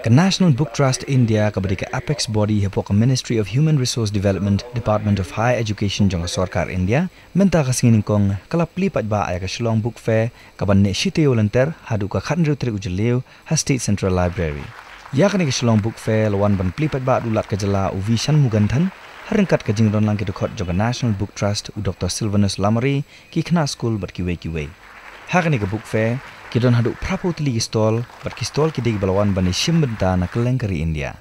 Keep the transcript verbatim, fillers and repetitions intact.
Ka National Book Trust India, kaba dei ka apex body hapoh ka Ministry of Human Resource Development, Department of Higher Education jong ka Sorkar India, mynta ka sngi nyngkong ka la plie paidbah ïa ka Shillong Book Fair, kaban neh shi taïew lynter haduh ka khathynriew tarik u Jylliew ha State Central Library. Ïa kane ka Shillong Book Fair la wan ban plie paidbah da u Lat ka jylla u V Shanmugam Than, ha ryngkat ka jingdon lang ki dkhot jong ka National Book Trust, u Doktor Sylvanus Lamare, ki khynnah skul bad kiwei kiwei. Ha kane ka Book Fair ki don haduh phraphew tylli ki stall, bad ki stall ki dei kiba la wan ban ïashim bynta na kylleng ka ri India.